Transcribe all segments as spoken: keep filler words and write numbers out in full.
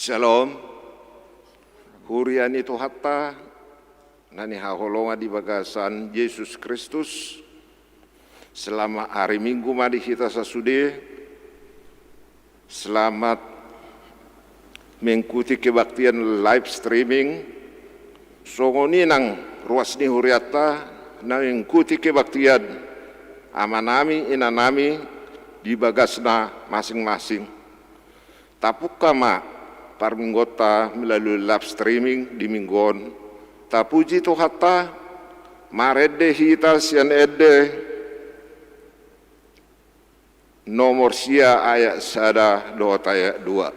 Shalom. Huria ni Tuhanta na hinaholongan di bagasan Jesus Kristus. Selamat hari Minggu ma di hita sasude. Selamat mengikuti kebaktian live streaming. Songon i nang ruas ni hurianta na mengikuti kebaktian amanami, inanami di bagasna masing-masing. Tapungka ma parmingguonta melalui live streaming di minggu on. Tapuji Tuhanta, marende hita sian ende nomor sia ayat sada dohot ayat dua.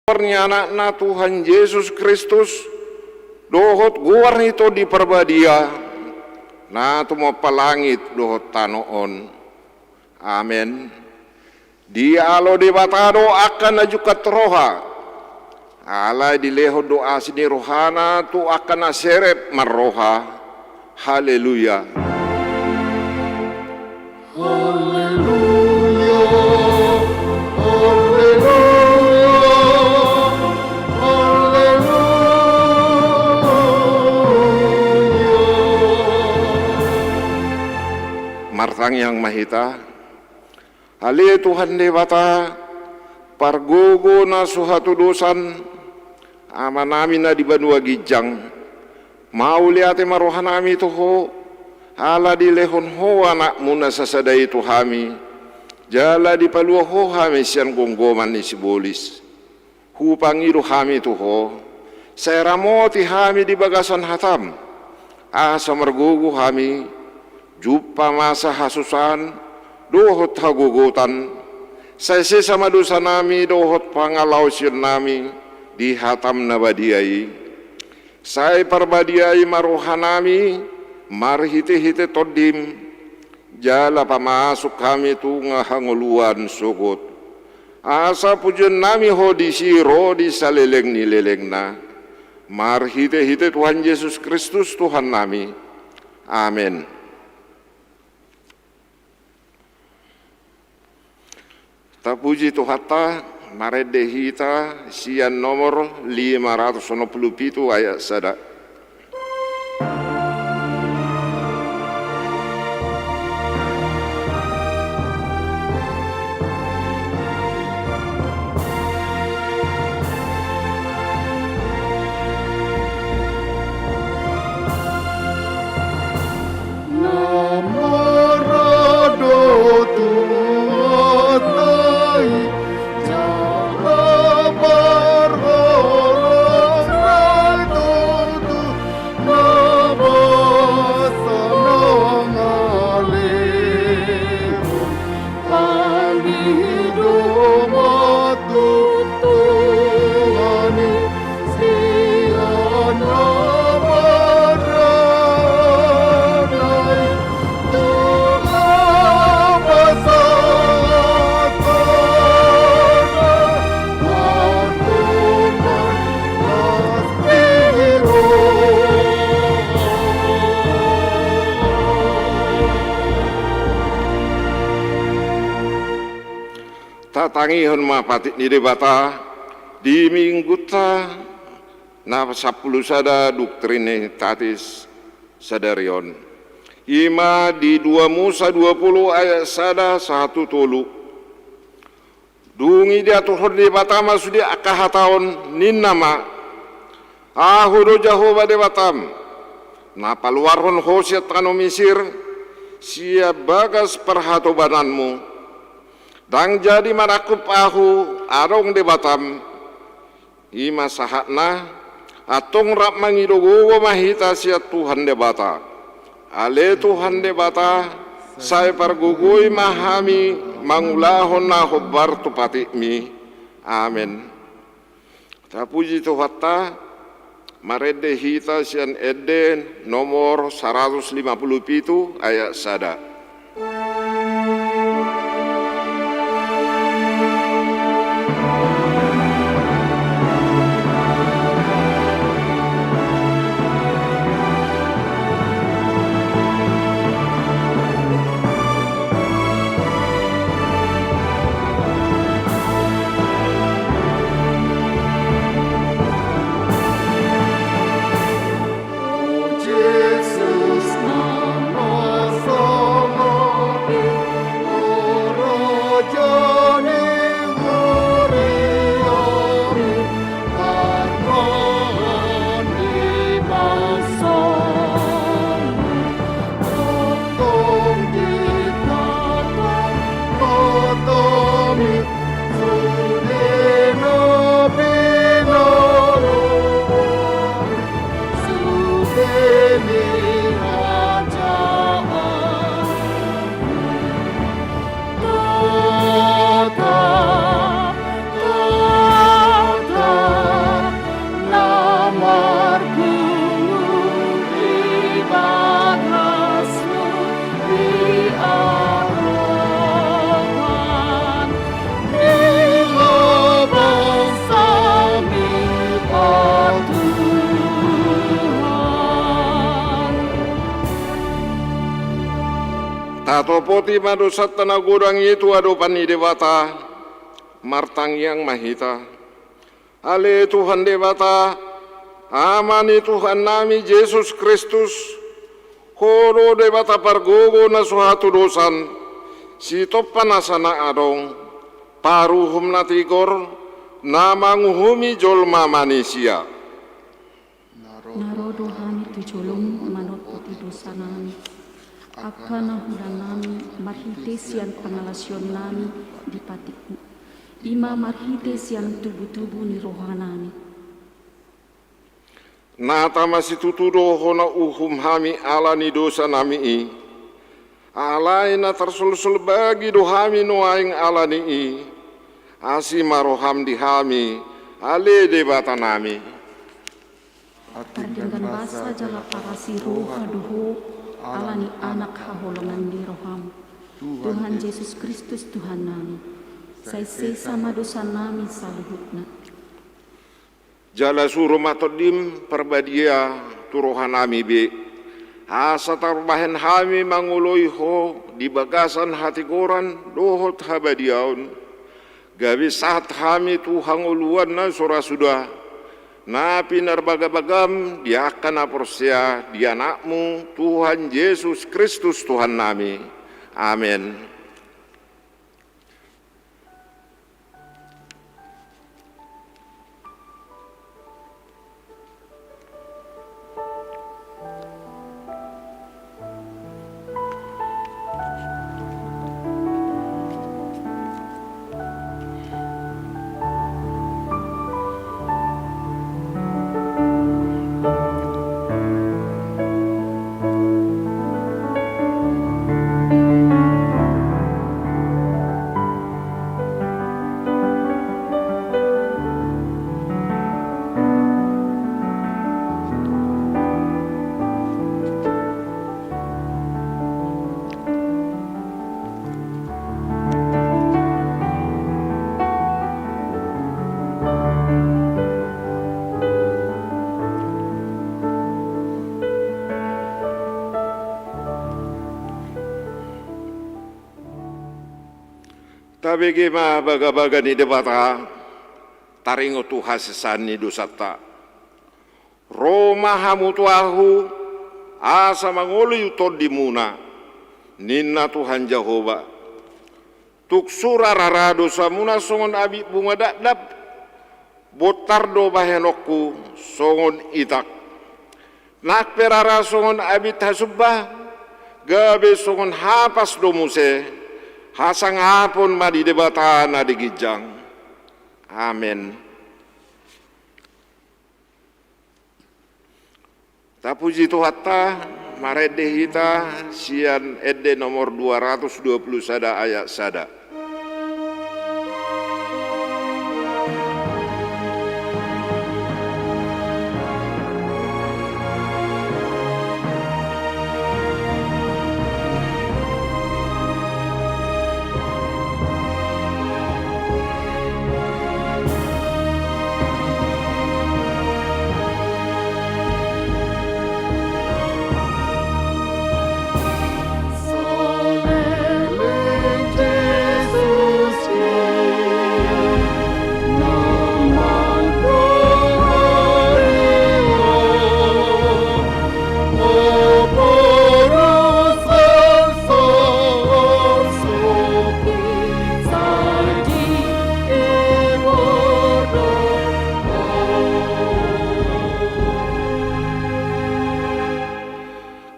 Goar ni Anakna Tuhan Jesus Kristus, dohot goar ni Tondi Parbadia, na tumompa langit dohot tano on. Amen. Dialo Debata do angka na jungkat roha, alai dilehon do asi ni rohana tu angka na serep marroha. Haleluya. Haleluya, haleluya, haleluya. Martangiang ma hita. Ale Tuhan Debata, pargogo na so hatudosan, Amanami na di banua ginjang, mauliate ma rohanami tu Ho, ala dilehon Ho Anakmu na sasada i tu hami, jala dipalua Ho hami sian gomgoman ni sibolis. Hupangido hami tu Ho, sai ramoti hami di bagasan hataM, asa margogo hami, jumpa masa hasusaan dohot hagogotan, sai sesa ma dosanami dohot pangalaosionnami di hataM na badia i. Sai parbadiai ma rohanami marhitehite TondiM, Jala pamasuk hami tu hangoluan sogot, asa pujion nami Ho disi ro di saleleng ni lelengna. Marhite-hite Tuhan Jesus Kristus Tuhan nami. Amen. Tapuji Tuhanta, marende hita sian nomor lima ratus onom pulu pitu ayat sada. Tatangihon ma patik ni Debata di Minggunta na sampulu sada dung Trinitatis sadari on. I ma di dua Musa dua pulu ayat sada sahat tu tolu. Dung i diaturhon Debata ma sude angka hata on, ninna ma: Ahu do Jahowa Debatam, na paluarhon ho sian tano Misir, sian bagas parhatobananmu. Ndang jadi manangkup Ahu adong Debatam. I ma sahatna, antong rap mangido gogo ma hita sian Tuhan Debata. Ale Tuhan Debata, sai pargogoi ma hami mangulahon na hombar tu patikmi. Amen. Tapuji Tuhanta, marende hita sian ende nomor saratus lima pulu pitu ayat sada. Tatopoti ma dosanta na godang i tu adopan ni Debata. Martangiang ma hita. Ale Tuhan Debata, Ama ni Tuhannami Jesus Kristus, Ho do Debata pargogo na so hatudosan, Sitompa nasa na adong, Paruhum na tigor, na manguhumi jolma manisia. Na ro do hami tu joloM manopoti dosanami, angka na hulanami marhite sian pangalaosionnami di patikMu, i ma marhite sian tubutubu ni rohanami. Na tama situtu do hona uhum hami ala ni dosanami i. Alai na tarsolsol bagi do hami nuaeng ala ni i. Asi ma rohaM di hami, ale Debatanami. Pardenggan basa jala parasi roha do Ho, ala ni Anak haholongan ni roham, Tuhan Jesus Kristus Tuhannami, sai sesa ma dosanami saluhutna. Jala suru ma Tondim Parbadia tu rohanami be, asa tarbahen hami mangoloi Ho di bagasan hatigoran dohot habadiaon, gabe sahat hami tu hangoluan na so ra suda, na pinarbagabagam di angka na porsea di Anakmu Tuhan Jesus Kristus Tuhannami. Amen. Tabege ma bagabaga ni Debata, taringot tu hasesaan ni dosanta. Ro ma hamu tu Ahu, asa mangoloi tondimuna, ninna Tuhan Jahowa. Tung sura rara dosamuna songon abit bunga dakdak, bontar do bahenonku songon itak. Nang pe rara songon abit hasumba, gabe songon hapas do muse, hasangapon ma di Debata na di ginjang. Amen. Tapuji Tuhanta, marende hita sian ende nomor dua ratus dua puluh sada ayat sada.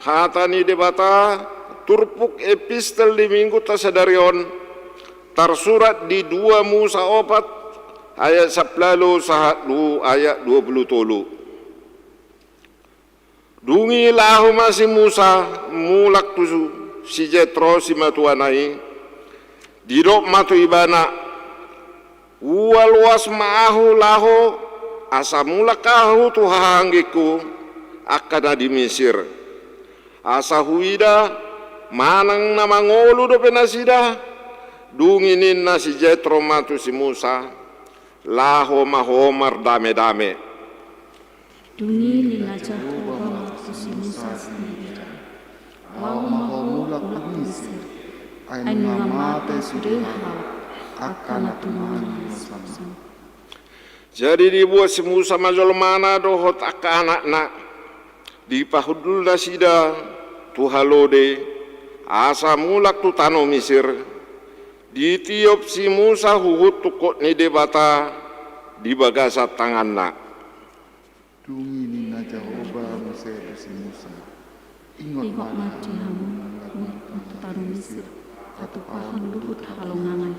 Hata ni Debata, turpuk epistel di Minggunta sadari on, tarsurat di dua Musa opat ayat sampulu sahat tu ayat dua puluh tolu. Dung i laho ma si Musa mulak tu si Jetro simatuana i, didok ma tu ibana, ua loas ma ahu laho, asa mulak ahu tu hahaanggingku, angka na di Misir. Asa huida, manang na mangolu dope nasida. Dung i ninna si Jetro ma tu si Musa, laho ma ho mardamedame. Dung i ninna Jahowa ma tu si Musa sian ida, laho ma ho mulak tu Misir, ai nunga mate sude halak angka na tumangihon ho. Jadi dibuat si Musa ma jolmana dohot angka anakna, dipahundul nasida tu halode, asa mulak tu tano Misir. Ditiop si Musa huhut tungkot ni Debata di bagasan tanganna. Dung i ninna Jahowa muse tu si Musa, ingot ma di hamu mulak tu tano Misir, patupahan luhut halongangan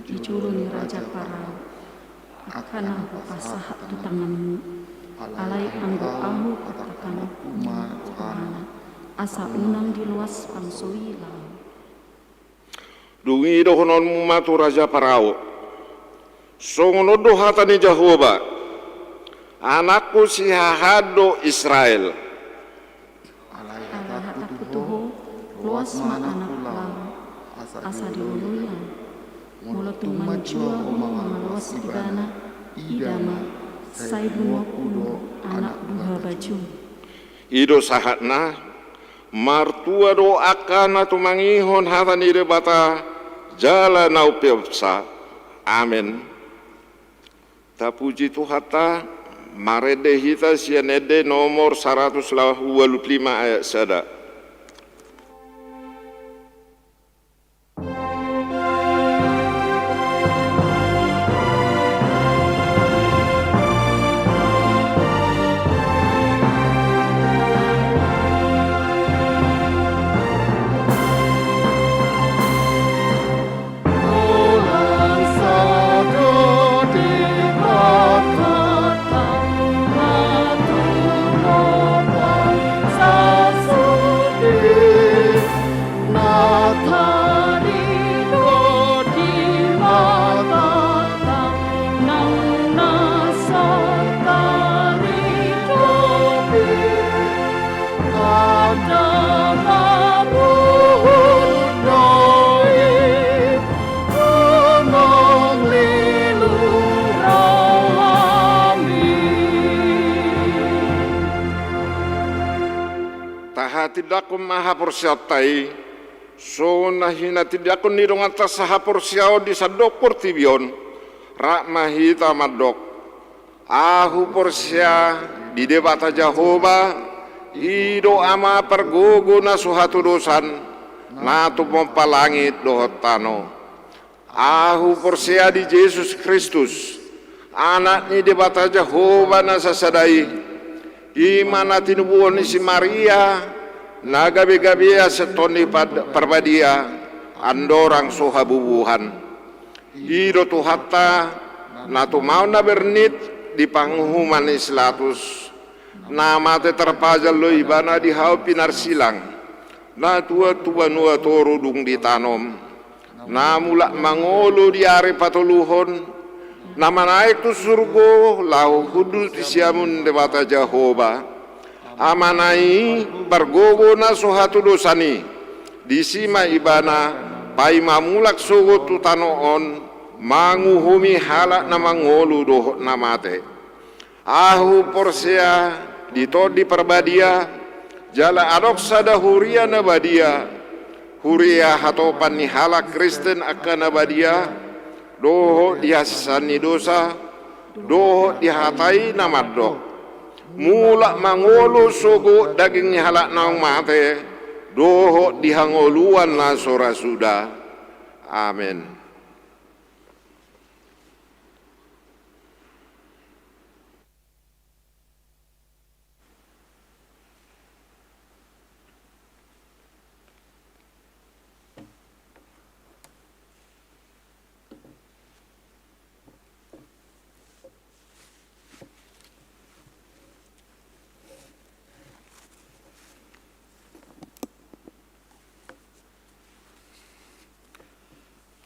di jolo ni raja Parao, angka na hupasahat tu tanganmu. Alai anggo ahu patahanonku ma rohana, asa unang diloas bangso i laho. Dung i dohononmu ma tu raja Parao, songon on do hata ni Jahowa, anakku sihahaan do Israel. Alai hatangku ma anakku laho, asa dioloi au. Molo tung manjua ho mangaloas ibana, ida ma, sai bunuonku do anak buha bajum. I do sahatna. Martua do angka na tumangihon hata ni Debata jala na umpeopsa. Amen. Tapuji Tuhanta. Marende hita sian Ende nomor saratus ualu pulu lima ayat sada. Tahatindangkon ma haporseaonta i, songon na hinatindangkon ni donganta sahaporseaon di sandok portibi on, rap ma hita mandok. Ahu porsea di Debata Jahowa, i do Ama pargogo na so hatudosan, na tumompa langit dohot tano. Ahu porsea di Jesus Kristus, Anak ni Debata Jahowa na sasada i, i ma na tinubuhon ni si Maria, na gabe-gabea Sinton ni Pad-, Parbadia, andorang so habubuhan. I do Tuhanta, na tumaon na bernit di panguhuman ni si Pilatus, na mate tarpajal do ibana di hau pinarsilang, na tuat tu banua toru dung ditanom, na mulak mangolu di ari patoluhon, na manaek tu surgo laho hundul tu siamun Debata Jahowa. Amana i pargogo na so hatudosan i, disi ma ibana paima mulak sogot tu tano on, manguhumi halak na mangolu dohot na mate. Ahu porsea di Tondi Parbadia, jala adong sada huria na badia, huria hatopan ni halak Kristen angka na badia, dohot di hasesaan ni dosa, dohot di hata i na mandok: Mulak mangolu sogot daging ni halak naung mate, dohot di hangoluan na so ra suda. Amen.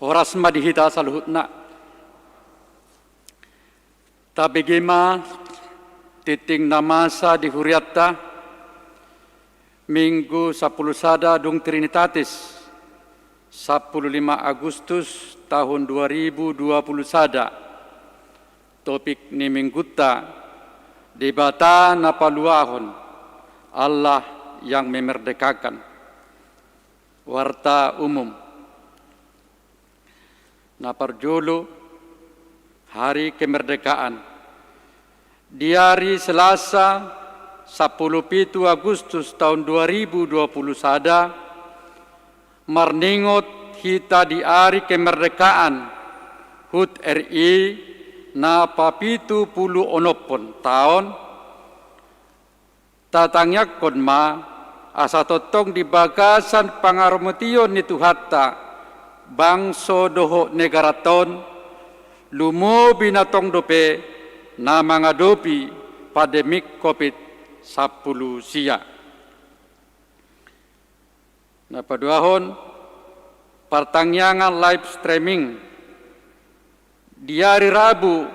Horas ma di hita saluhutna. Tabege ma tingting na masa di hurianta, Minggu sampulu sada dung Trinitatis, sampulu lima Agustus tahun dua ribu dua puluh sada. Topik ni minggunta: Debata na paluahon, Allah yang memerdekakan. Warta umum. Na parjolo, Hari Kemerdekaan. Di ari Selasa, sampulu pitu Agustus tahun dua ribu dua puluh sada, marningot hita di ari kemerdekaan hut R I na papitu pulu onomhon taon, tatangiangkon ma, asa tongtong di bagasan pangaramation ni Tuhanta, bangso dohot negaranta on, lumobi na tong dope na mangadopi pandemik Covid sampulu sia. Na paduahon, partangiangan live streaming. Di ari Rabu,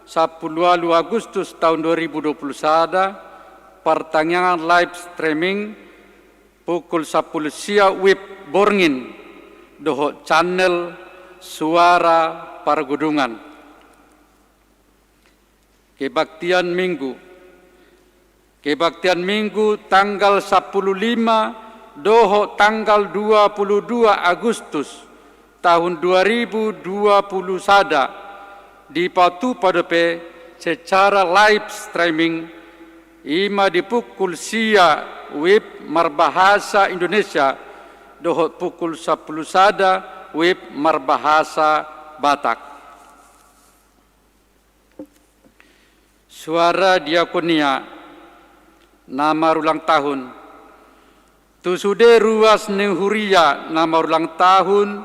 sampulu ualu Agustus tahun dua ribu dua puluh sada, partangiangan live streaming Pukul sampulu sia WIB Borngin dohot channel Suara Pargodungan. Kebaktian Minggu. Kebaktian Minggu tanggal sampulu lima dohot tanggal dua pulu dua Agustus tahun dua ribu dua pulu sada dipatupa dope secara live streaming, i ma di pukul sia WIB marbahasa Indonesia dohot pukul sampulu sada WIB marbahasa Batak. Suara Diakonia na marulang tahun. Tu sude ruas ni huria na marulang tahun,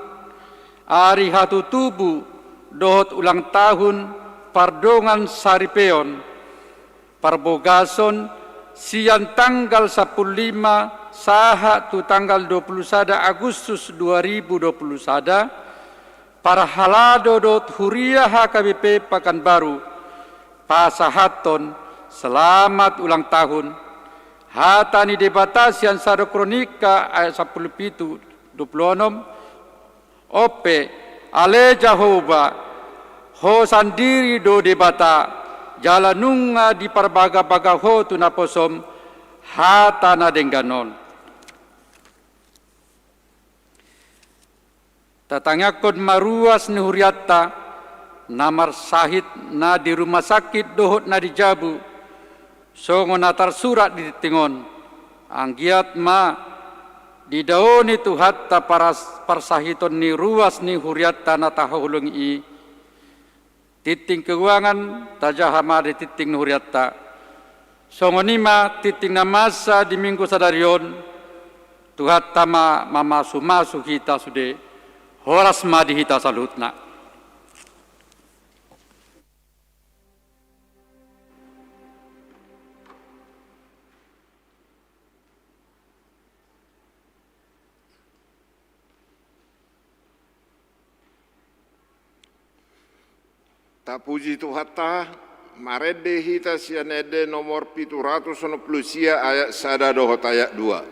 ari hatutubu dohot ulang tahun pardongan saripeon, parbogason sian tanggal sampulu lima sahat tu tanggal dua pulu sada Agustus dua ribu dua pulu sada, parhalado dohot huria H K B P Pakanbaru pasahathon selamat ulang tahun. Hata ni Debata sian Sada Kronika ayat sampulu pitu, dua pulu onom, on pe, ale Jahowa, Ho sandiri do Debata, jala nunga diparbagabaga Ho tu naposom hata na denggan on. Tatangiangkon ma ruas ni hurianta na marsahit na di rumah sakit dohot na di jabu, songon na tarsurat di tingting on. Anggiat ma didaoni Tuhanta paras-, parsahiton ni ruas ni hurianta na tahaholongi i. Tingting keuangan tajaha ma di tingting ni hurianta. Songon i ma tingting na masa di Minggu sadari on, Tuhanta ma mamasumasu hita sude, horas ma di hita saluhutna. Tapuji Tuhanta, marende hita sian ende nomor pitu ratus onom pulu sia ayat sada dohot ayat dua.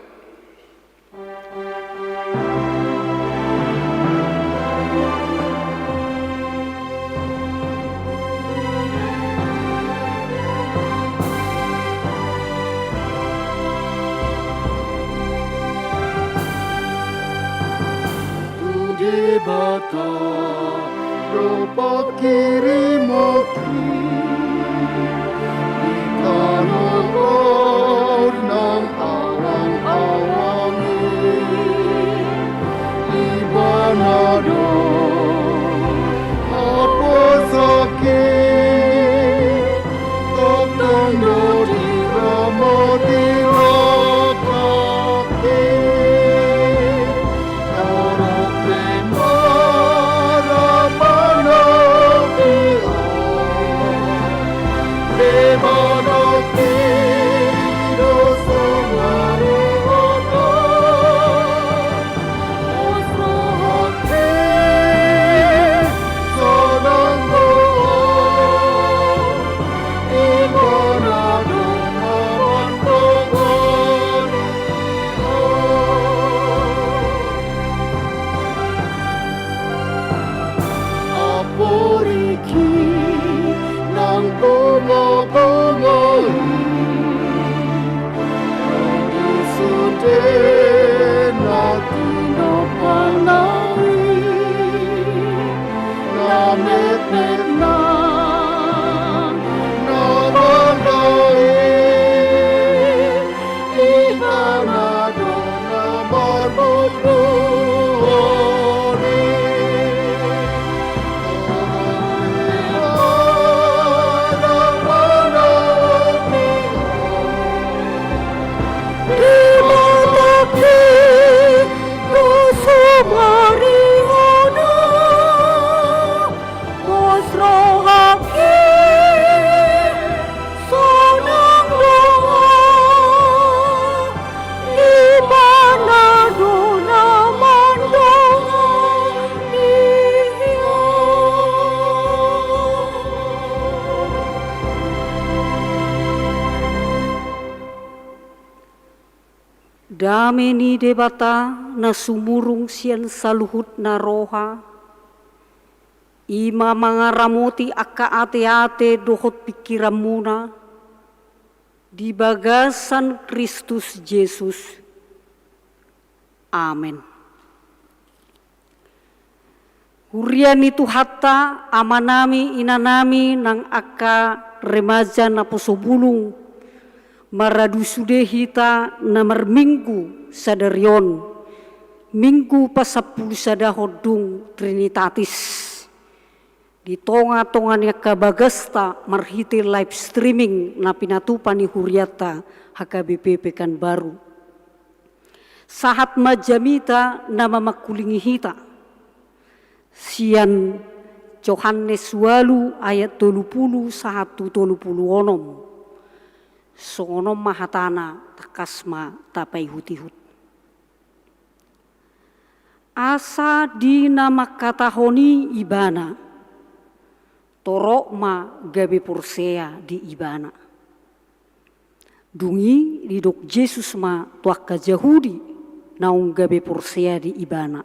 Tu Debata do pangkirimon i di tano on nang awangawang i. Ibana do haposoki, tongtong do diramoti rohangki. Torop pe marapanapi on, Debata i do sumariot on. Aporiki nang bungabunga i. Dame ni Debata na sumurung sian saluhutna roha, i ma mangaramoti angka ateate dohot pingkiranmuna di bagasan Kristus Jesus. Amen. Huria ni Tuhanta, amanami, inanami, nang angka remaja naposo bulung, maradu sude hita na marminggu sadari on, Minggu pasampulusadahon dung Trinitatis. Di tongatonga ni angka bagasta marhite live streaming na pinatupa ni hurianta H K B P Pekanbaru. Sahat ma jamita na mamangkulingi hita. Sian Johannes ualu ayat tolu pulu sahat tu tolu pulu onom. Songon on ma hatana, tangkas ma tapaihutihut. Asa di na mangkatahon i Ibana, torop ma gabe porsea di Ibana. Dung i didok Jesus ma tu angka Jahudi naung gabe porsea di Ibana: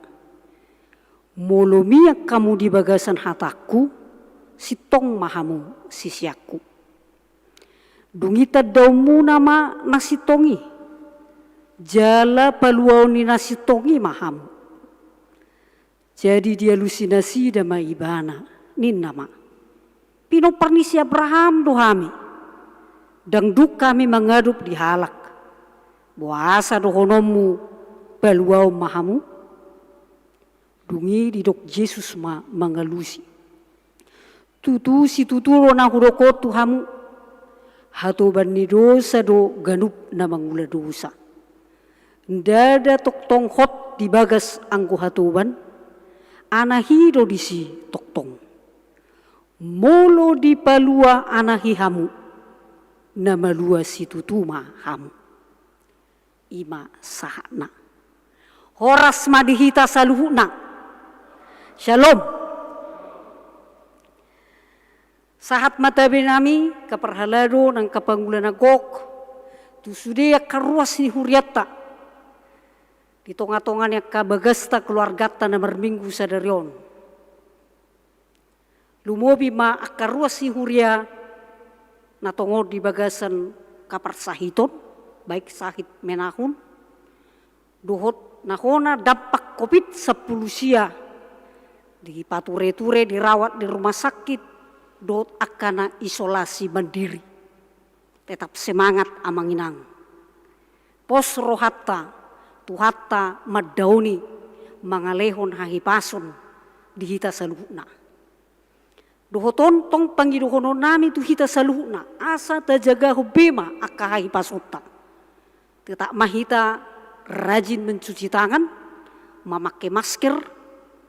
Molo mian hamu di bagasan hatangku, sintong ma hamu siseanku. Dung i tandaonmuna ma na sintong i, jala paluaon ni na sintong i ma hamu. Jadi dialusi nasida ma Ibana, ninna ma: Pinompar ni si Abraham do hami, ndang dung hami mangadop di halak. Boasa dohononmu: Paluaon ma hamu? Dung i didok Jesus ma mangalusi: Tutu situtu do na hudok on tu hamu: Hatoban ni dosa do ganup na mangula dosa. Ndada tongtong hot di bagas anggo hatoban, anahi do disi tongtong. Molo dipalua anahi hamu, na malua situtu ma hamu. I ma sahatna. Horas ma di hita saluhutna. Syalom. Sahat ma tabe nami, angka parhalado nang angka pangula na gok, tu sude angka ruas ni hurianta, di tongatonga ni angka bagasta keluarganta na marminggu sadari on. Lumobi ma angka ruas ni huria na tongon di bagasan kaparsahiton, baik sahit menahun, dohot na hona dampak covid sampulu sia, dipatureture, dirawat di rumah sakit, dohot angka na isolasi mandiri. Tetap semangat amang inang. Pos rohanta, Tuhanta mandaoni, mangalehon hahipason di hita saluhutna. Dohot on tong pangidohonon nami tu hita saluhutna, asa tajagahon be ma angka hahipasonta. Tetap ma hita rajin mencuci tangan, mamake masker,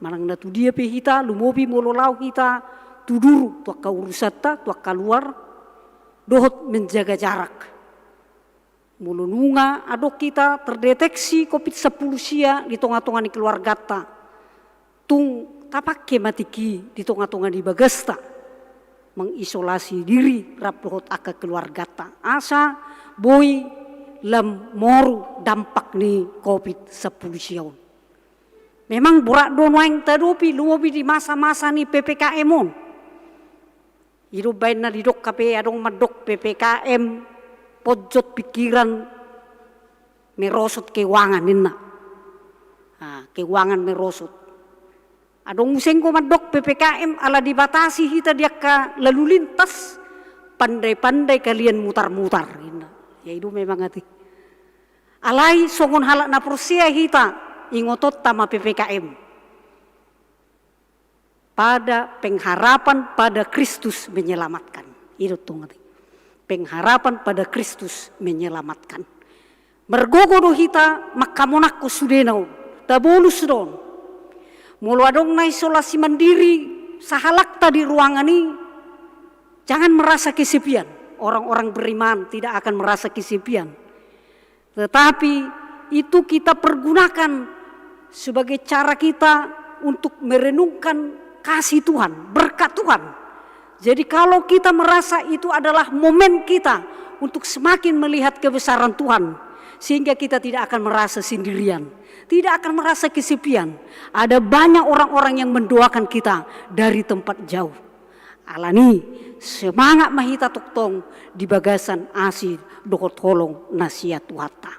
manang na tu dia pe hita, lumobi molo laho hita tu duru, tu angka urusanta, tu angka luar, dohot menjaga jarak. Molo nunga adong hita terdeteksi covid sampulu sia di tongatonga ni keluarganta, tung tapake ma tingki di tongatonga ni bagasta, mengisolasi diri rap dohot angka keluarganta, asa boi lam moru dampak ni covid sampulu sia on. Memang borat do nuaeng tadopi, lumobi di masa-masa ni P P K M on. I do baen na didok hape, adong mandok P P K M ponjot pikiran, merosot keuangan ninna. Ah, keuangan merosot. Adong muse anggo mandok P P K M ala dibatasi hita di angka lalu lintas, pandai-pandai kalian mutar-mutar ninna. Ya i do memang ate. Alai songon halak na porsea hita, ingotonta ma P P K M. Pada pengharapan pada Kristus menyelamatkan. I do tong ate. Pengharapan pada Kristus menyelamatkan. Margogo do hita manghamonangkon sudena on. Tabolus do on. Molo adong na isolasi mandiri sahalakta di ruangan i, jangan merasa kesepian. Orang-orang beriman tidak akan merasa kesepian. Tetapi itu kita pergunakan sebagai cara kita untuk merenungkan kasih Tuhan, berkat Tuhan. Jadi kalau kita merasa itu adalah momen kita untuk semakin melihat kebesaran Tuhan, Sehingga kita tidak akan merasa sendirian, tidak akan merasa kesepian. Ada banyak orang-orang yang mendoakan kita dari tempat jauh. Alani, semangat ma hita tongtong di bagasan asi dohot holong na sian Tuhanta.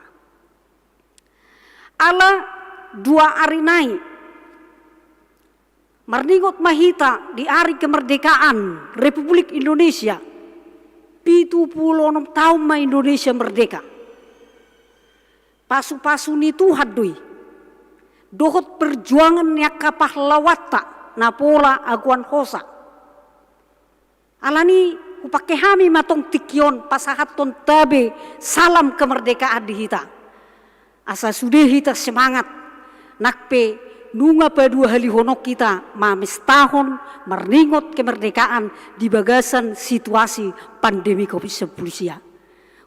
Ala dua ari nai marningot ma hita di ari kemerdekaan Republik Indonesia. Pitu pulu onom taon ma Indonesia merdeka. Pasu-pasu ni Tuhan do i. Dohot perjuangan ni angka pahlaonta na pola agoan hosa. Alani, hupangke hami ma tong tingki on pasahathon tabe salam kemerdekaan di hita. Asa sude hita semangat, nang pe nunga paduahalihon hita mamestahon marningot kemerdekaan di bagasan situasi pandemi covid sampulu sia.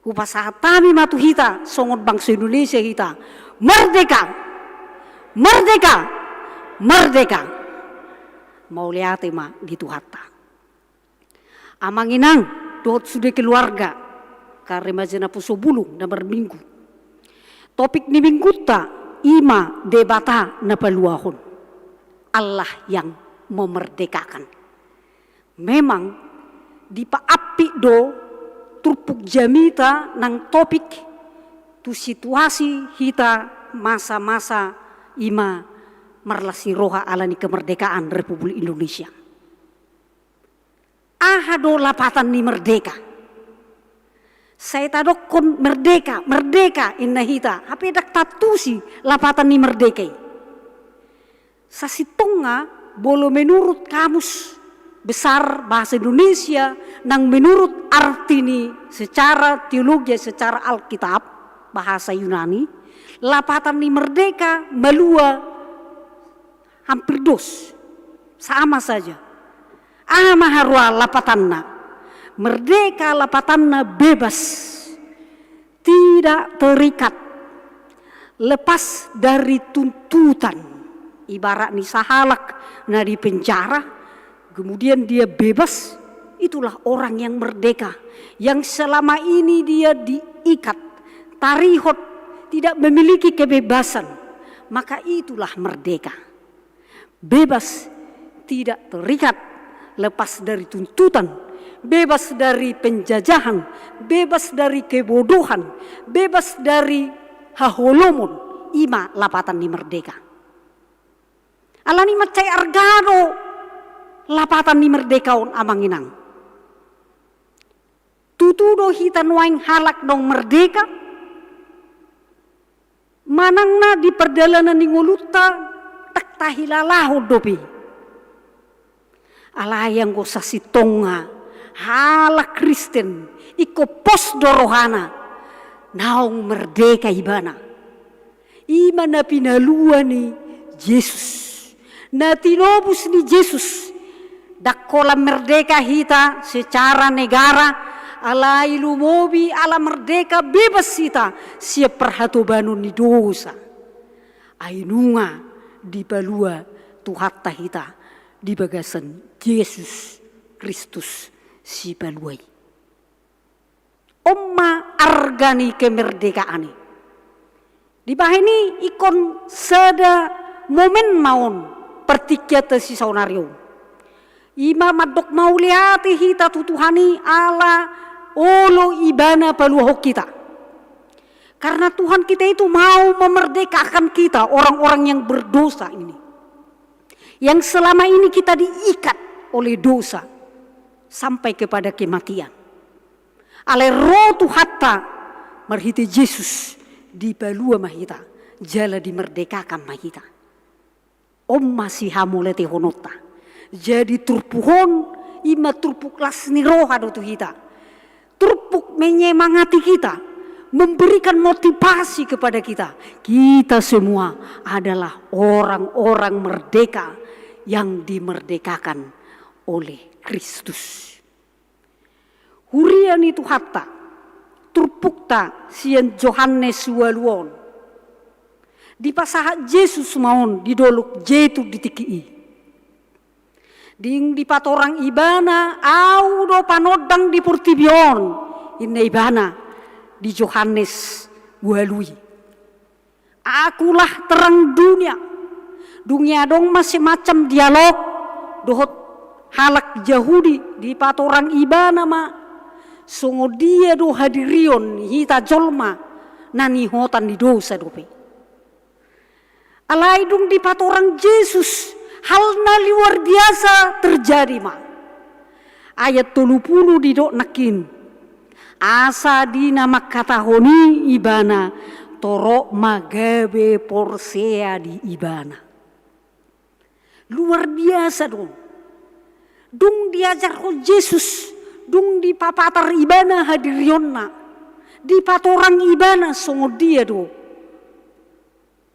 Hupasahat hami ma tu hita songon bangso Indonesia hita. Merdeka! Merdeka! Merdeka! Mauliate ma di Tuhanta. Amang inang, dohot sude keluarga, angka remaja naposobulung na marminggu. Topik ni minggunta i ma Debata na paluahon. Allah yang memerdekakan. Memang dipaampit do turpuk jamita nang topik tu situasi hita masa-masa i ma marlas ni roha alani kemerdekaan Republik Indonesia. Aha do lapatan ni merdeka? Sai tadokkon merdeka, merdeka inna hita, hape ndang taantusi lapatan ni merdeka i. Sasintongna, molo menurut Kamus Besar Bahasa Indonesia, nang menurut arti ni secara teologi, secara Alkitab, bahasa Yunani, lapatan ni merdeka malua hampir dos, sama saja. Aha ma haroa lapatanna? Merdeka lapatanna bebas, tidak terikat, lepas dari tuntutan. Ibarat ni sahalak na di penjara, kemudian dia bebas, itulah orang yang merdeka. Yang selama ini dia diikat, tarihot, tidak memiliki kebebasan, maka itulah merdeka. Bebas, tidak terikat, lepas dari tuntutan, bebas dari penjajahan, bebas dari kebodohan, bebas dari haholomon, i ma lapatan ni merdeka. Alani mansai arga do lapatan ni merdeka on, amang inang. Tutu do hita nuaeng halak naung merdeka? Manang na di pardalanan ni ngolunta ndang tahilalahon dope? Alai anggo sasintongna halak Kristen, ingkon pos do rohana, naung merdeka ibana. I ma na pinalua ni Jesus. Na tinobus ni Jesus. Ndang holan merdeka hita secara negara, alai lumobi ala merdeka bebas hita sian parhatobanon ni dosa. Ai nunga dipalua Tuhanta hita di bagasan Jesus Kristus Sipalua i. On ma arga ni kemerdekaan i. Dibahen i ingkon sada momen ma on partingkianta sisaonari on. I ma mandok mauliate hita tu Tuhan i ala olo ibana paluahon hita. Karena Tuhan kita itu mau memerdekakan kita, orang-orang yang berdosa ini. Yang selama ini kita diikat oleh dosa sampai kepada kematian. Alai ro Tuhanta marhite Jesus, dipalua ma hita, jala dimerdekakan ma hita. On ma sihamauliatehononta. Jadi turpuk on, i ma turpuk las ni roha do tu hita. Turpuk menyemangati kita, memberikan motivasi kepada kita. Kita semua adalah orang-orang merdeka yang dimerdekakan oleh Kristus. Huria ni Tuhanta, turpukta sian Johannes ualu on. Dipasahat Jesus ma on di dolok Jetun di tingki i. Dung dipatorang ibana, au do panondang di portibi on, inna ibana di Johannes ualu i. Akulah terang dunia. Dung i adong ma semacam dialog dohot halak Jahudi dipatorang ibana ma songon dia do hadirion hita jolma na nihotan ni dosa dope. Alai dung dipatorang Jesus, hal na luar biasa terjadi ma. Ayat tolu pulu didok nangkin. Asa di na mangkatahon i ibana, torop ma gabe porsea di ibana. Luar biasa do. Dung diajarhon Jesus, dung dipapatar ibana hadirionna, dipatorang ibana songon dia do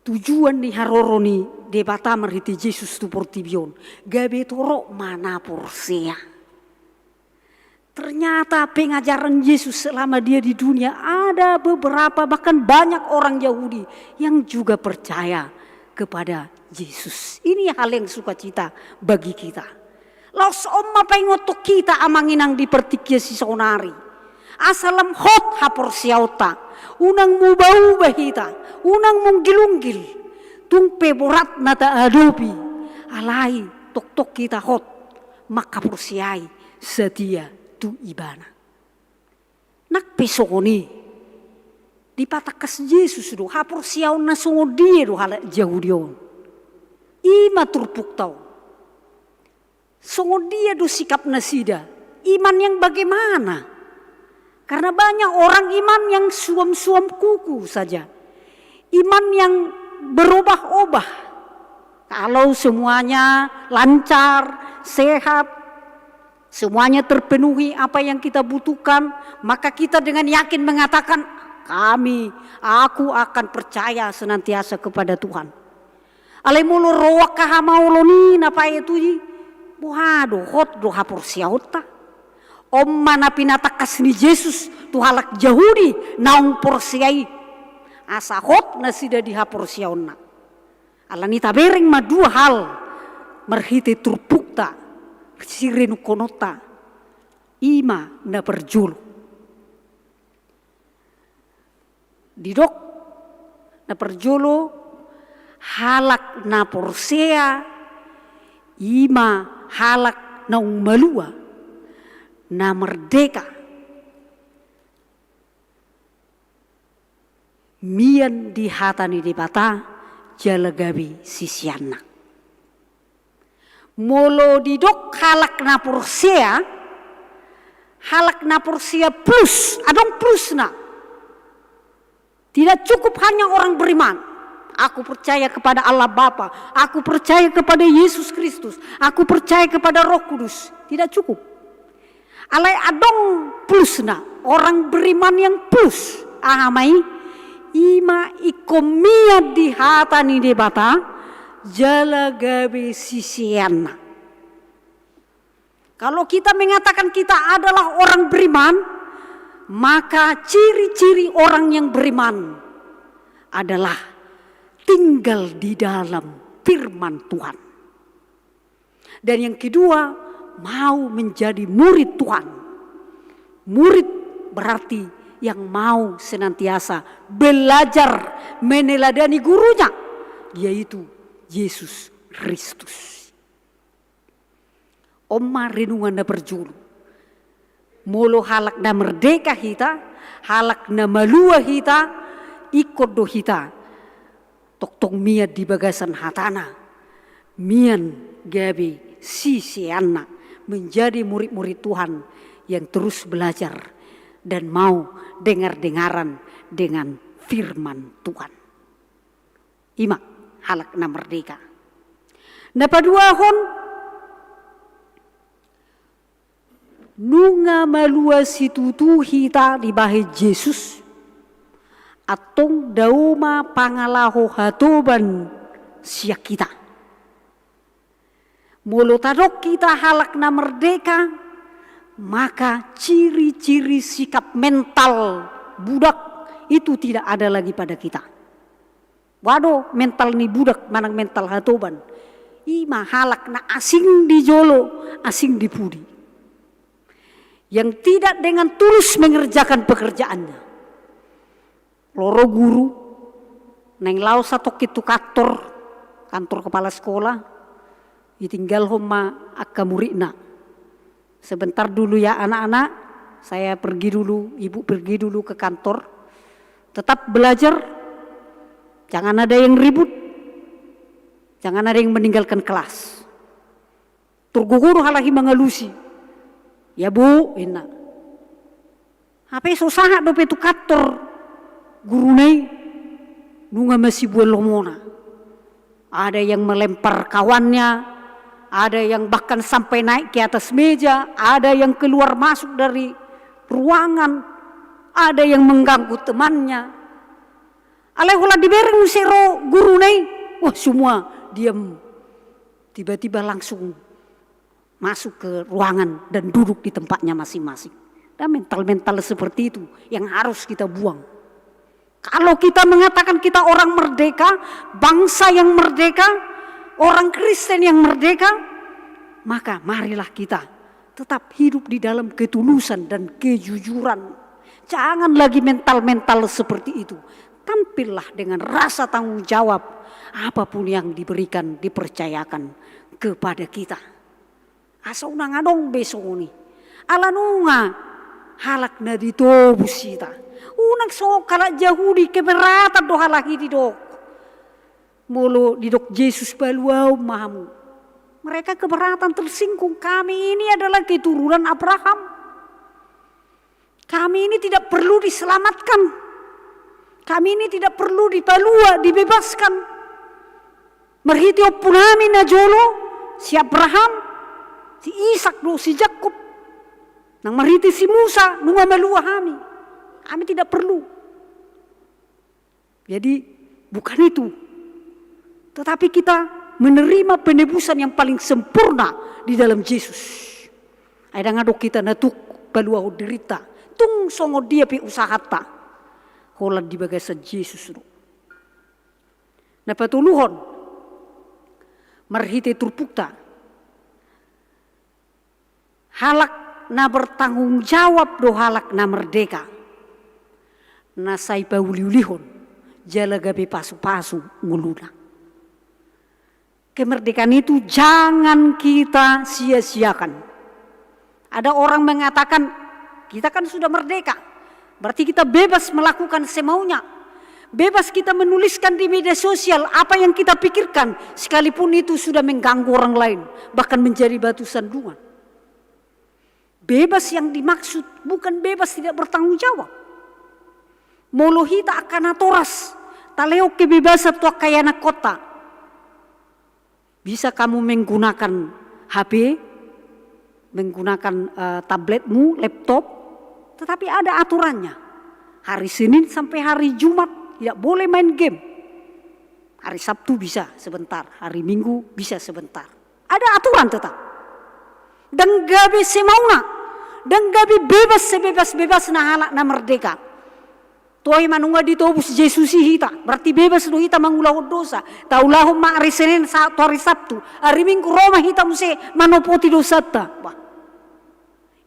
tujuan ni haroro ni Debata marhite Jesus tu portibi on, gabe torop ma na porsea. Ternyata pengajaran Yesus selama dia di dunia, ada beberapa, bahkan banyak orang Yahudi yang juga percaya kepada Yesus. Ini hal yang sukacita bagi kita. Laos on ma paingothon hita amang inang di partingkian sisaonari. Asa lam hot haporseaonta, unang muba-uba hita, unang munggil-unggil. Tung pe borat na taadopi, alai tongtong hita hot mangkaporseai satia tu Ibana. Nang pe songon i, dipatangkas Jesus do haporseaon na songon dia do halak Jahudi on. I ma turpukta on. Songon dia do sikap nasida, iman yang bagaimana? Karena banyak orang iman yang suam-suam kuku saja. Iman yang berubah-ubah. Kalau semuanya lancar, sehat, semuanya terpenuhi apa yang kita butuhkan, maka kita dengan yakin mengatakan, "Kami, aku akan percaya senantiasa kepada Tuhan." Alai molo ro angka hamaolon i na paetu i, boha do, hot do haporseaonta? On ma na pinatangkas ni Jesus tu halak Jahudi naung porsea i, asa hot nasida di haporseaonna. Alani i tabereng ma dua hal marhite turpukta, sirenungkononta, i ma na parjolo. Didok na parjolo, halak na porsea i ma halak naung malua, na merdeka, mian di hata ni Debata jala gabe siseanna. Molo didok halak na porsea, halak na porsea plus, adong plusna. Tidak cukup hanya orang beriman. Aku percaya kepada Allah Bapa, aku percaya kepada Yesus Kristus, aku percaya kepada Roh Kudus. Tidak cukup. Alai adong plusna, orang beriman yang plus. Aha ma i? I ma ingkon mian di hata ni Debata, jala gabe siseanna. Kalau kita mengatakan kita adalah orang beriman, maka ciri-ciri orang yang beriman adalah tinggal di dalam firman Tuhan. Dan yang kedua, mau menjadi murid Tuhan. Murid berarti yang mau senantiasa belajar meneladani gurunya, yaitu Yesus Kristus. On ma renungan na parjolo. Molo halak na merdeka hita, halak na malua hita, ingkon do hita tongtong mian di bagasan hatana, mian gabe siseanna, menjadi murid-murid Tuhan yang terus belajar dan mau dengar-dengaran dengan firman Tuhan. I ma halak na merdeka. Na paduahon, nunga malua situtu hita dibahen Jesus, antong dao ma pangalaho hatoban sian hita. Molo tadok hita halak na merdeka, maka ciri-ciri sikap mental budak itu tidak ada lagi pada kita. Boha do mental ni budak manang mental hatoban? I ma halak na asing di jolo, asing di pudi. Yang tidak dengan tulus mengerjakan pekerjaannya. Ro guru, naeng laho satongkin tu kantor, kantor kepala sekolah, ditinggalhon ma angka muridna. Sebentar dulu ya anak-anak, saya pergi dulu, ibu pergi dulu ke kantor. Tetap belajar, jangan ada yang ribut, jangan ada yang meninggalkan kelas. Tor gogo do halak i mangalusi. Ya bu, inna. Hape so sahat dope tu kantor guruna i, nunga masibuan lomona. Ada yang melempar kawannya, ada yang bahkan sampai naik ke atas meja, ada yang keluar masuk dari ruangan, ada yang mengganggu temannya. Alai holan dibereng muse ro guruna i, wah, semua diam. Tiba-tiba langsung masuk ke ruangan dan duduk di tempatnya masing-masing. Dan mental-mental seperti itu yang harus kita buang. Kalau kita mengatakan kita orang merdeka, bangsa yang merdeka, orang Kristen yang merdeka, maka marilah kita tetap hidup di dalam ketulusan dan kejujuran. Jangan lagi mental-mental seperti itu. Tampillah dengan rasa tanggung jawab apapun yang diberikan, dipercayakan kepada kita. Asa unang adong be songon i. Ala nunga halak na ditobus hita. Unang songon halak Jahudi, keberatan do halak i didok. Molo didok Jesus paluahon ma hamu. Mereka keberatan, tersinggung. Kami ini adalah keturunan Abraham. Kami ini tidak perlu diselamatkan. Kami ini tidak perlu dipalua, dibebaskan. Marhite ompunami najolo, si Abraham, si Ishak dohot si Jakkob. Nang marhite si Musa, nunga malua hami. Kami tidak perlu. Jadi, bukan itu. Tetapi kita menerima penebusan yang paling sempurna di dalam Jesus. Ai ndang adong hita na tuk paluahon dirinta. Tung songon dia pe usahanta. Holan di bagasan Jesus do. Na patoluhon, marhite turpukta. Halak na bertanggung jawab do halak na merdeka. Na sai pauliulihon, jala gabe pasupasu ngoluna. Kemerdekaan itu jangan kita sia-siakan. Ada orang mengatakan, kita kan sudah merdeka. Berarti kita bebas melakukan semaunya. Bebas kita menuliskan di media sosial apa yang kita pikirkan, sekalipun itu sudah mengganggu orang lain, bahkan menjadi batu sandungan. Bebas yang dimaksud bukan bebas tidak bertanggung jawab. Molo hita angka natoras, talehon kebebasan tu angka ianakhonta. Bisa kamu menggunakan H P, menggunakan, eh, tabletmu, laptop, tetapi ada aturannya. Hari Senin sampai hari Jumat tidak boleh main game. Hari Sabtu bisa sebentar, hari Minggu bisa sebentar. Ada aturan tetap. Ndang gabe semauna, ndang gabe bebas sebebas-bebasna halak na merdeka. Toe ma nunga ditobus Jesus i hita, berarti bebas do hita mangulahon dosa. Taulahon ma ari Senin sa-, tu ari Sabtu, ari Minggu ro ma hita muse manopoti dosanta. Wah.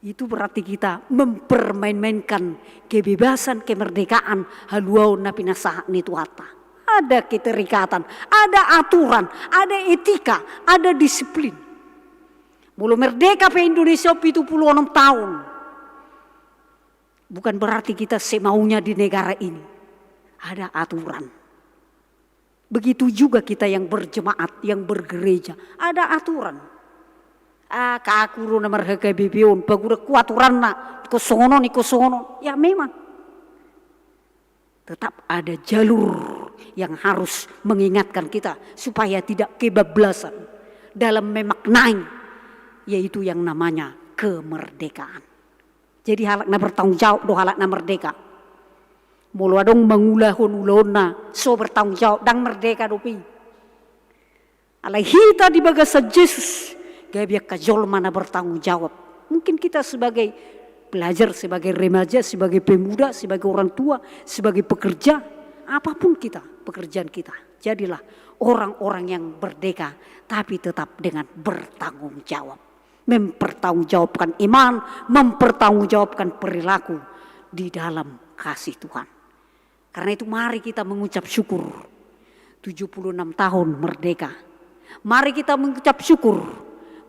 Itu berarti kita mempermain-mainkan kebebasan, kemerdekaan, haluaon na pinasahat ni Tuhanta. Ada keterikatan, ada aturan, ada etika, ada disiplin. Molo merdeka pe Indonesia pitu pulu onom taon, bukan berarti kita semaunya di negara ini. Ada aturan. Begitu juga kita yang berjemaat, yang bergereja. Ada aturan. Ah, kaku do na mar-H K B P on, pagudanku aturanna, ingkon songon on, ingkon songon on. Ya memang. Tetap ada jalur yang harus mengingatkan kita supaya tidak kebablasan dalam memaknai, yaitu yang namanya kemerdekaan. Jadi halak na bertanggung jawab do halak na merdeka. Molo adong mangulahon ulaonna so bertanggung jawab, ndang merdeka dope i. Alai hita di bagasan Jesus, gabe angka jolma na bertanggung jawab. Mungkin kita sebagai pelajar, sebagai remaja, sebagai pemuda, sebagai orang tua, sebagai pekerja, apapun kita, pekerjaan kita, jadilah orang-orang yang merdeka, tapi tetap dengan bertanggung jawab. Mempertanggungjawabkan iman, mempertanggungjawabkan perilaku di dalam kasih Tuhan. Karena itu, mari kita mengucap syukur. Tujuh puluh enam tahun merdeka. Mari kita mengucap syukur.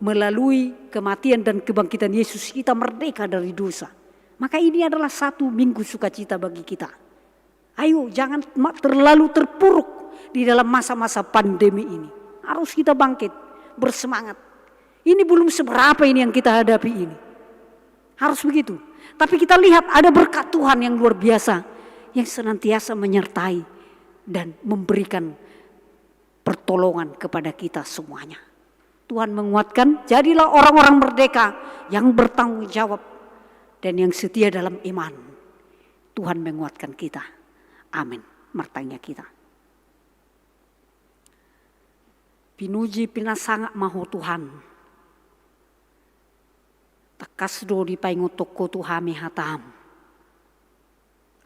Melalui kematian dan kebangkitan Yesus, kita merdeka dari dosa. Maka ini adalah satu minggu sukacita bagi kita. Ayo, jangan ma-, terlalu terpuruk di dalam masa-masa pandemi ini. Harus kita bangkit, bersemangat. Ini belum seberapa ini yang kita hadapi ini. Harus begitu. Tapi kita lihat ada berkat Tuhan yang luar biasa, yang senantiasa menyertai dan memberikan pertolongan kepada kita semuanya. Tuhan menguatkan, jadilah orang-orang merdeka yang bertanggung jawab dan yang setia dalam iman. Tuhan menguatkan kita. Amin. Martangiang hita. Pinuji pinasangap ma Ho Tuhan. Tangkas do dipaingothon Ho tu hami hataM.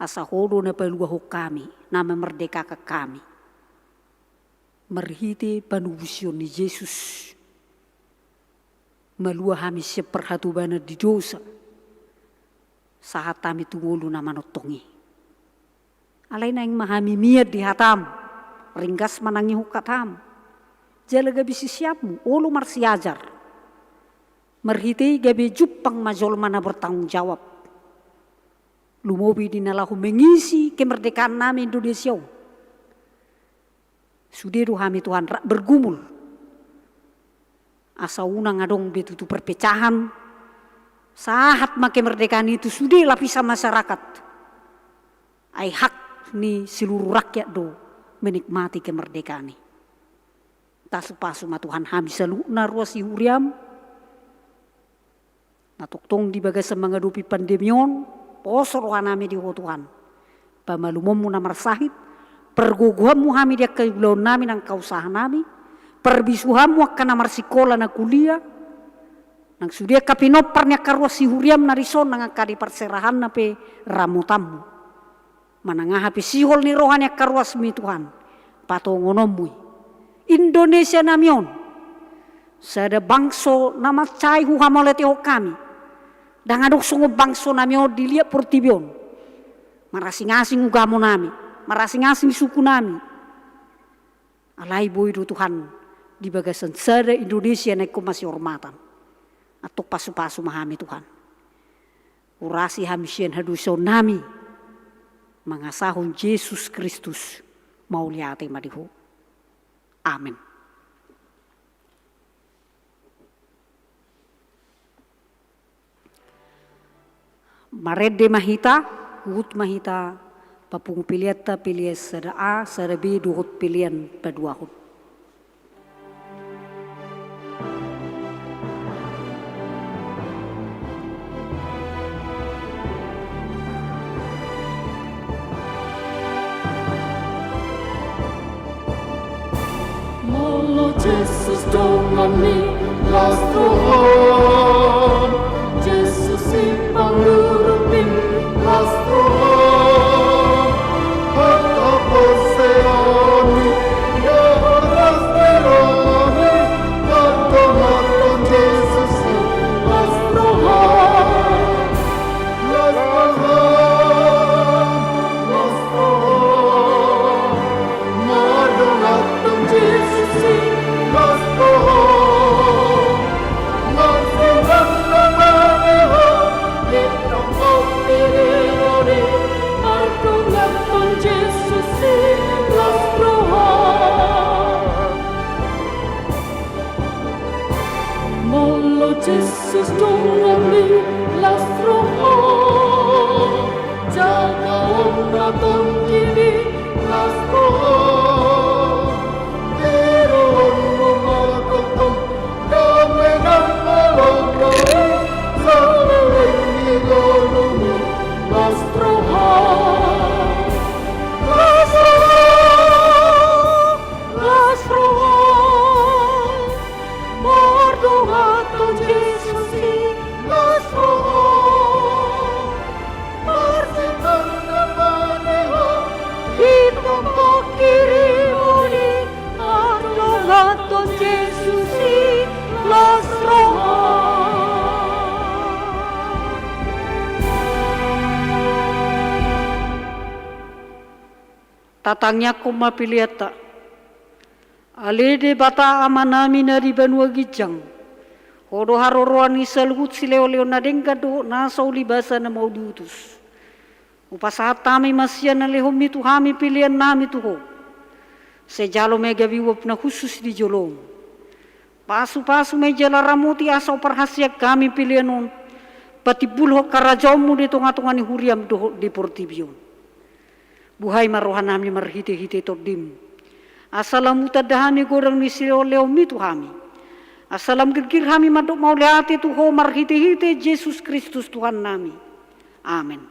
Asa Ho do na paluahon hami, na mamerdekakan hami. Marhite panobusion ni Jesus, malua hami sian parhatobanan di dosa, sahat hami tu ngolu na manongtong i. Alai naeng ma hami mian di hataM, ringgas manangihon hataM. Jala gabe siseanMu, olo marsiajar. Marhite i gabe jumpang ma jolma na bertanggung jawab. Lumobi di na laho mengisi kemerdekaan nami Indonesia on. Sude do hami Tuhan rap bergumul. Asa unang adong be tutu perpecahan. Sahat ma kemerdekaan i tu sude lapisan masyarakat. Ai hak ni seluruh rakyat do menikmati kemerdekaan i. Pasupasu ma Tuhan hami saluhutna ruas ni huriaM. Na tongtong di bagasan mangadopi pandemi on, poso roha nami di Ho Tuhan. Pamalumonmu na marsahit, pargogohanmu hami di angka ulaon nami nang angka usaha nami, parbisuhanmu angka na marsikola na kuliah, nang sude angka pinompar ni angka ruas ni huriaM na dison nang angka di parserahanna pe ramotanmu. Manang aha pe sihol ni roha ni angka ruasMi Tuhan, patongononmu i. Indonesia nami on, sada bangso na mansai huhamauliatehon hami. Ndang adong songon bangso nami on di liat portibi on. Marasing-asing ugamo nami, marasing-asing suku nami. Alai boi do Tuhan di bagasan sada Indonesia na ingkon masihormatan. Antong pasupasu ma hami Tuhan. Urasi hami sian hadosaon nami, mangasahon Jesus Kristus, mauliate ma di Ho. Amen. Marende ma hita, huhut ma hita papungu peleanta, pelean sada A, sada B, dohot pelean paduahon. Molo Jesus donganmi, las roham. Jesus i pangurupi, las roham. Hata porseaonmi, las roham. Mardongan tu Jesus i, las roham. Las roham, las roham. Mardongan tu Jesus i, las roham. Las roham. Mardongan tu Jesus i, las roham. Molo Jesus donganmi, las roham. Jagaon na tonggim i, las roham. Dirohonmu ma tongtong dame nang holong i, saleleng ni ngolumi, las roham. Las roham. Las roham. Mardongan tu Jesus i, las roham. Marsitonda ma di ho, di tombok hirimon i, mardongan tu Jesus i, las roham. Tatangiangkon ma peleanta. Ale Debata Amanami na di banua ginjang, Ho do haroroan ni saluhut silehonlehon na denggan dohot na so ulibasa na mauliutus. Hupasahat hami ma sian na lehonMi tu hami peleannami tu Ho. Sai jalo ma i gabe uap na hushus di joloM. Pasupasu ma i jala ramoti asa umparhaseang hami pelean on patimbulhon harajaonMu di tongatonga ni huriaM dohot di portibi on. Buhai ma rohanami marhitehite TondiM, asa lam hutanda hami godang ni silehonlehonMi tu hami, asa lam girgir hami mandok mauliate tu Ho marhitehite Jesus Kristus Tuhannami. Amen.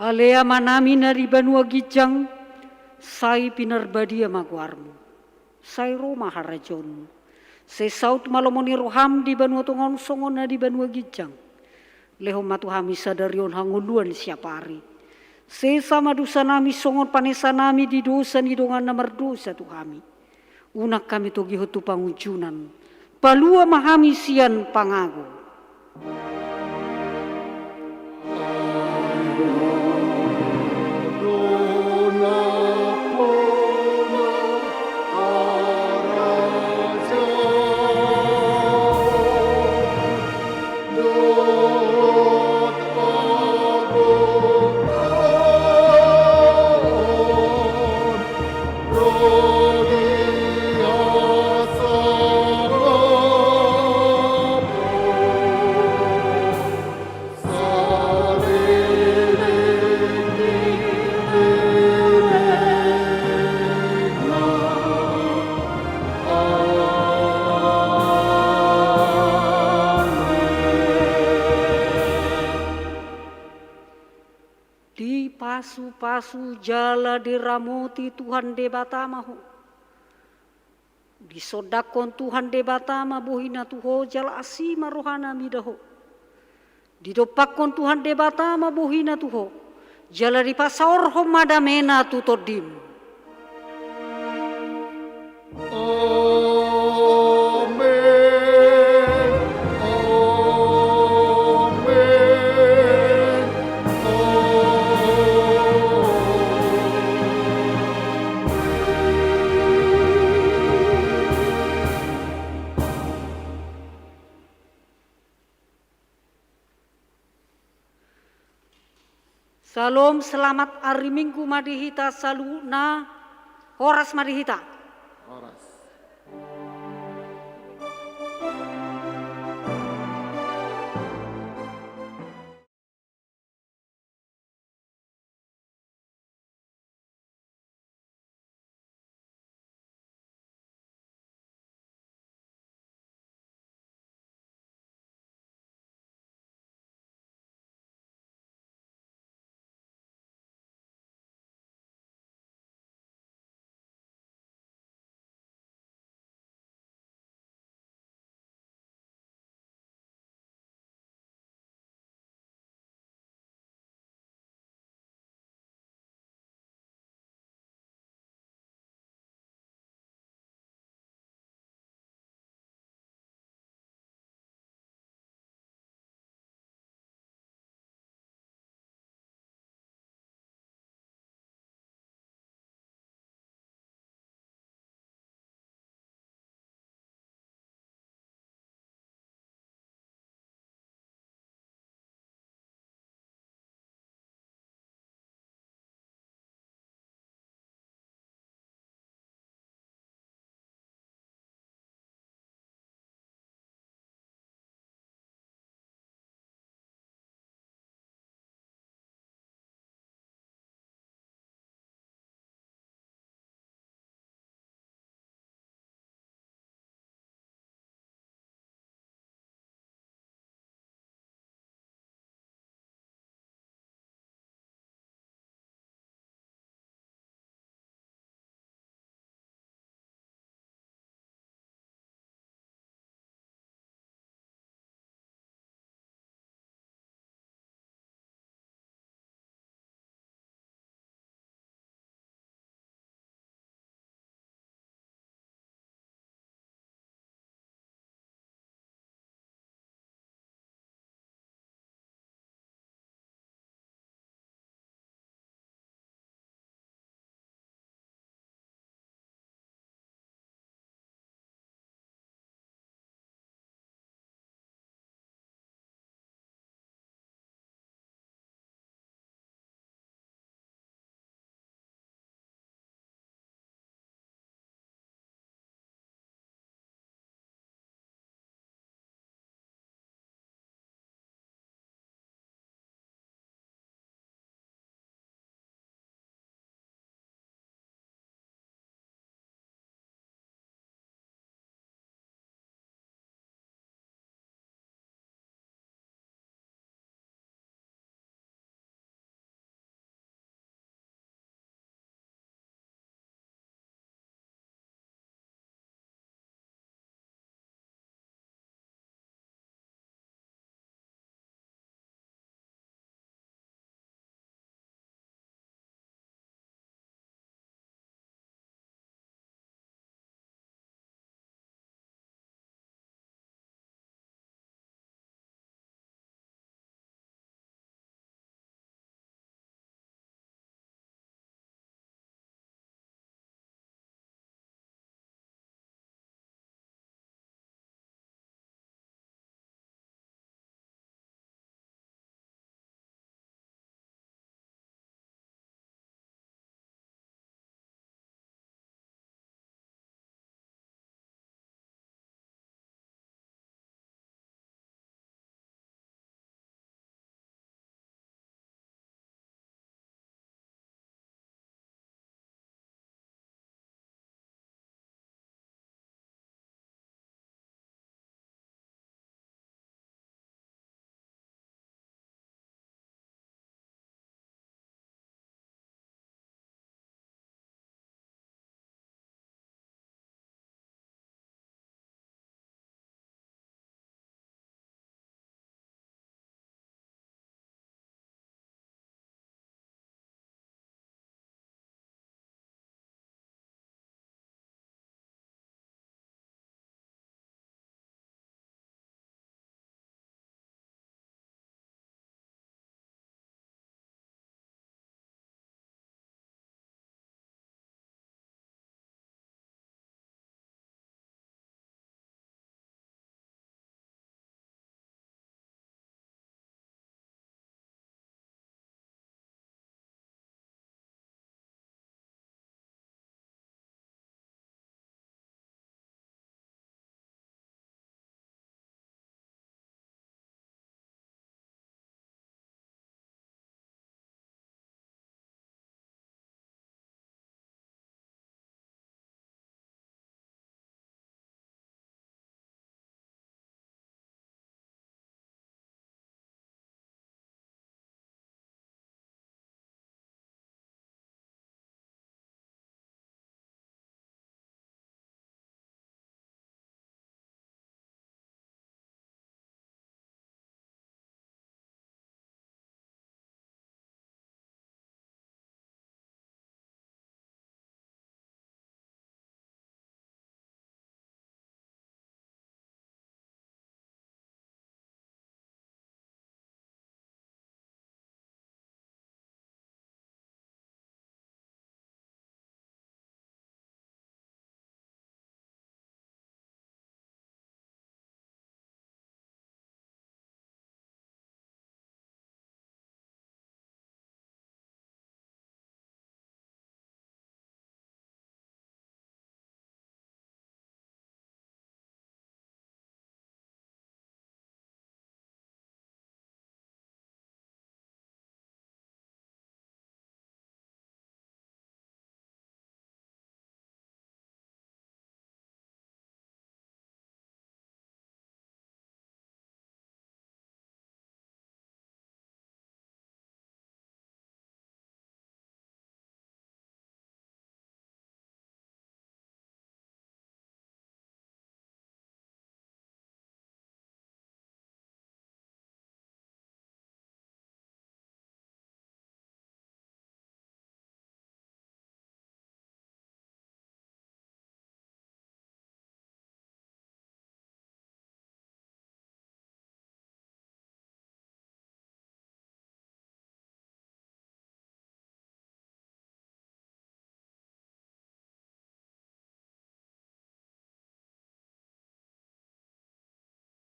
Ale Amanami na di banua ginjang, sai pinarbadia ma goarMu. Sai ro ma harajaonMu. Sai saut ma lomo ni rohaM di banua tonga on songon na di banua ginjang. Lehon ma tu hami sadari on hangoluan siapari. Sesa ma dosanami songon panesanami di dosa ni dongan na mardosa tu hami. Unang hami togihon tu pangunjunan. Palua ma hami sian pangago. Dipasupasu jala diramoti Tuhan Debata ma ho. Disondangkon Tuhan Debata ma bohiNa tu ho jala asi ma rohaNa mida ho. Didompakkon Tuhan Debata ma bohiNa tu ho jala dipasaorhon ma dameNa tu tondim. Amen. Amen. Amen. Syalom, selamat ari Minggu ma di hita saluhutna. Horas ma di hita.